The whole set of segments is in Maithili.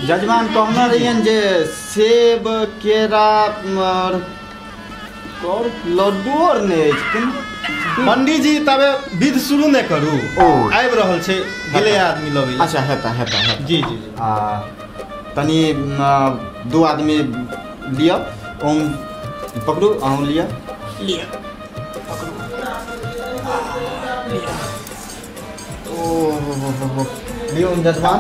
जजमान कहने रहियन जे सेब केरा और लड्डू और नहि अछि। पंडीजी तबे विध शुरू नहि करू, आबि रहल छै, गेलै आदमी लबै। अच्छा हेता हेता हेता। जी जी जी। आ तनी दू आदमी लिअ, ओम पकड़ू, अहूँ लिअ लिअ पकड़ू लिअ। ओ लियौ जजमान।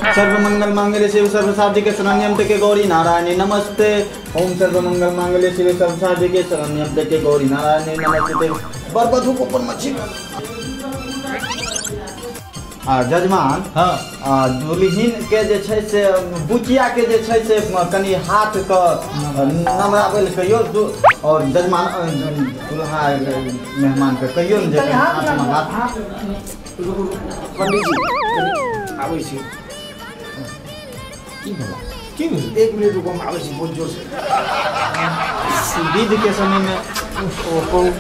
सर्वमंगल मांगल्ये शिव सर्वसाधिके शरण्यम ते गौरी नारायणी नमस्ते। ओम सर्वमंगल मांगल्ये शिव सर्वसाधिके शरण्यम ते गौरी नारायणी नमस्ते। बर वधु को ऊपर मच्छी। आ जजमान, हाँ, दुल्हिन के जे छै से बुचिया के जे छै से कनि हाथ के नमराबै लए कहियौ, और जजमान दुल्हा मेहमान के कहियौ ने जे हाथ। पंडीजी आबै छी। की भेला? की भेल? 1 मिनट रुको, हम आबै छी बहुत जोर से। विध के समय में ओ कहू।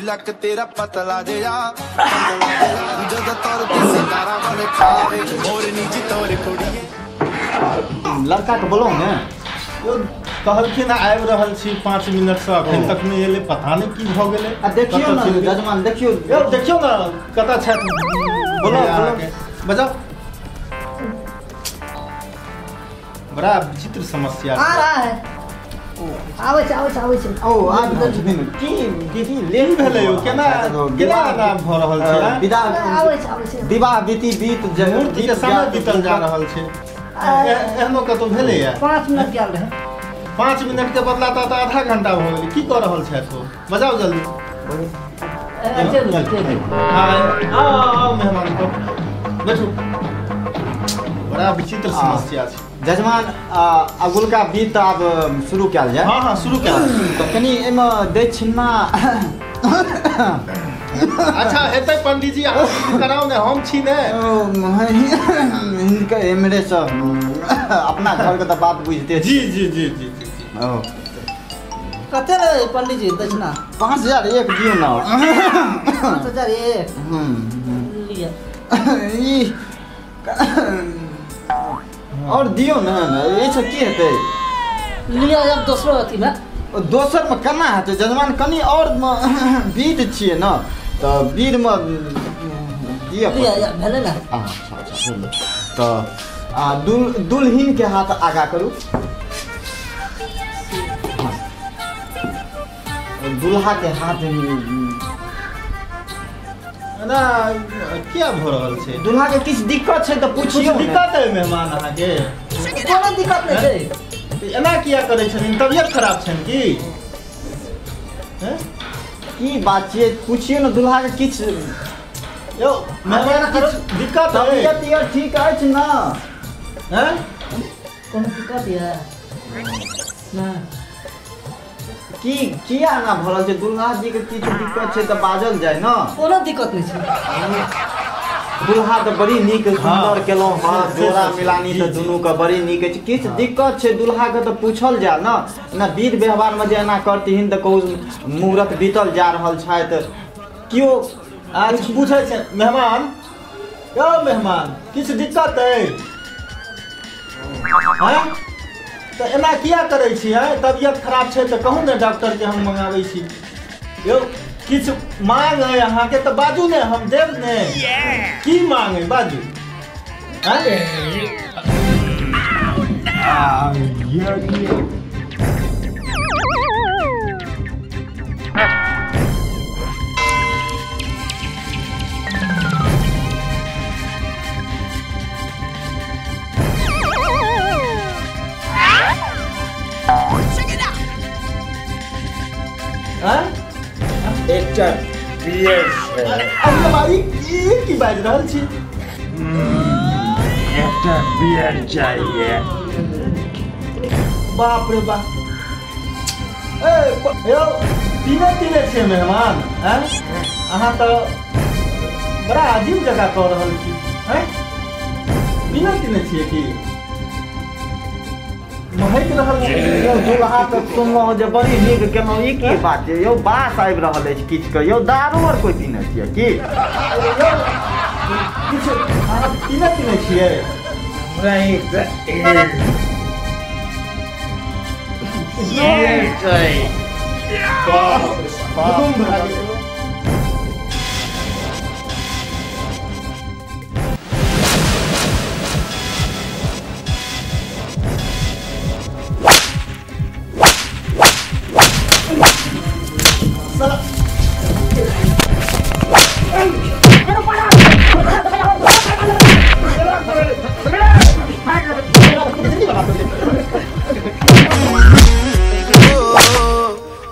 लक तेरा पतला जया जद तोर सितारा वाले खावे मोरनी जी तोर कुड़िए। लड़का के बोलो ने, कहलखिन आबि रहल छी 5 मिनट से, अखन तक नहि एलै, पता नहि की भऽ गेलै। आ देखियौ ने जजमान, देखियौ यौ, देखियौ ने कतऽ छथि, बोलो बजाओ। बड़ा विचित्र समस्या आ रहा है। आबै छै आबै छै आबै छै। ओ आबि रहल छथिन। की दीदी लेट भेलै यौ? केना केना एना भऽ रहल छै? विदा आबै छै आबै छै। विवाह बीती बीत मुहूर्त के समय बीतल जा रहल छै। एहनो कतौ भेलैया? 5 मिनट गेल रहै। 5 मिनट के बदला तऽ आधा घंटा भऽ गेलै। की कऽ रहल छथि ओ? बजाउ जल्दी। हाँ आओ मेहमान को बैठू। बड़ा विचित्र समस्या छै जजमान। अगुलका विध आब शुरू कयल जाय। हाँ हाँ शुरू कयल। तऽ कनि एहिमे दक्षिणा। अच्छा हेतै पंडीजी, अहाँ कराउ ने, हम छी ने। हिनकर एमरे से अपना घरके तऽ बात बुझिते। जी जी जी जी जी। ओ कते लेबै पंडीजी दक्षिणा? 5001 दियौ ने। 5001 लिअ। ई और दियौ ने, एहिसँ की हेतै? लिअ आब दोसरो अथीमे। दोसरमे केना हेतै जजमान? कनि और विध छियै ने, तऽ विधमे दिअ भेलै ने। अच्छा अच्छा भेलै। तऽ आ दुल्हिनके हाथ आगाँ करू, दुल्हाके हाथ। एना किया भऽ रहल छै? दुल्हा के किछु दिक्कत छै तऽ पुछियौ। दिक्कत है मेहमान अहाँके? कोनो दिक्कत नहि छै। एना किया करै छथिन? तबियत खराब छनि की? की बात छियै? पुछियौ ने दुल्हा के किछु। यौ मेहमान किछु दिक्कत है? तबियत यार ठीक अछि ने? हैं कोनो दिक्कत यऽ ना? की किया एना भऽ रहल छै? दुल्हा जी के किछु दिक्कत छै तऽ बाजल जाय ने। कोनो दिक्कत नहि छै। दुल्हा तऽ बड़ी नीक सुन्दर केलहुँ हँ, जोड़ा मिलानी तऽ दुनूके बड़ी नीक अछि। किछु दिक्कत छै दुल्हाके तऽ पूछल जाय ने। ना विध व्यवहारमे जे एना करथिन तऽ कहू मुहूर्त बीतल जा रहल छथि। केओ अच्छा पूछै छै मेहमान, यौ मेहमान किछु दिक्कत अइ? हँ तऽ एना किया करै छियै? तबियत खराब छै तऽ कहू ने, डॉक्टरके हम मंगाबै छी। यौ किछु मांग है अहाँके तऽ बाजू ने, हम देब ने। की मांग है बाजू? एकटा बियर छै। अरे भाई ई की बाजि रहल छी? एकटा बियर चाहिए। बाप रे बाप। ए यौ पीने तीने छियै मेहमान? हैं अहाँ तऽ बड़ा अजीब जगह कऽ रहल छी। हैं पीने तीने छियै की? महकि रहल छै। यौ दुल्हा तऽ सुनलहुँ जे बड़ी नीक केलहुँ, ई की बात छै यौ? बास आबि रहल अछि किछु के यौ, दारू आर कोइ पीने छियै की? यौ किछु अहाँ पीने तीने छियै? नहीं तऽ बियर चाहिए। बाप रे बाप।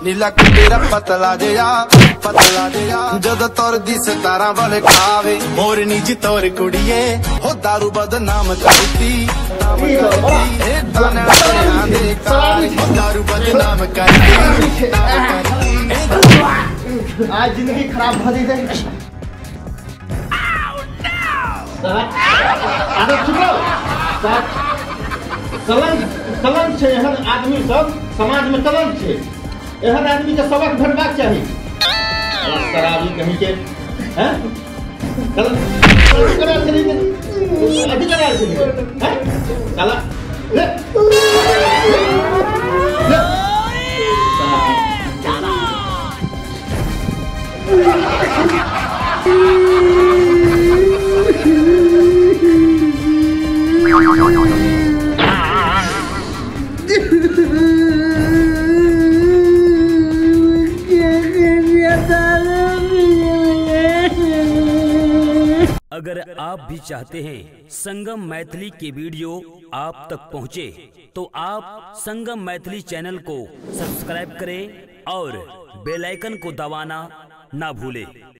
नीला तेरा पतला जिया पतला जिया जद तुरदी सितारा वाले खावे मोरनी जी तोर कुड़िए हो दारू बदनाम करती दारू बदनाम करती। आज जिंदगी खराब भ जेतै। अरे चुप रहो। कलंक कलंक छै एहन आदमी सब समाज में, कलंक छै एहन आदमी के सबक भेटबाक चाही। शराबी कहीं के हैं कलंक करा छली अथी करा छली हैं साला ले ले। अगर आप भी चाहते हैं संगम मैथिली के वीडियो आप तक पहुंचे, तो आप संगम मैथिली चैनल को सब्सक्राइब करें और बेल आइकन को दबाना ना भूलें।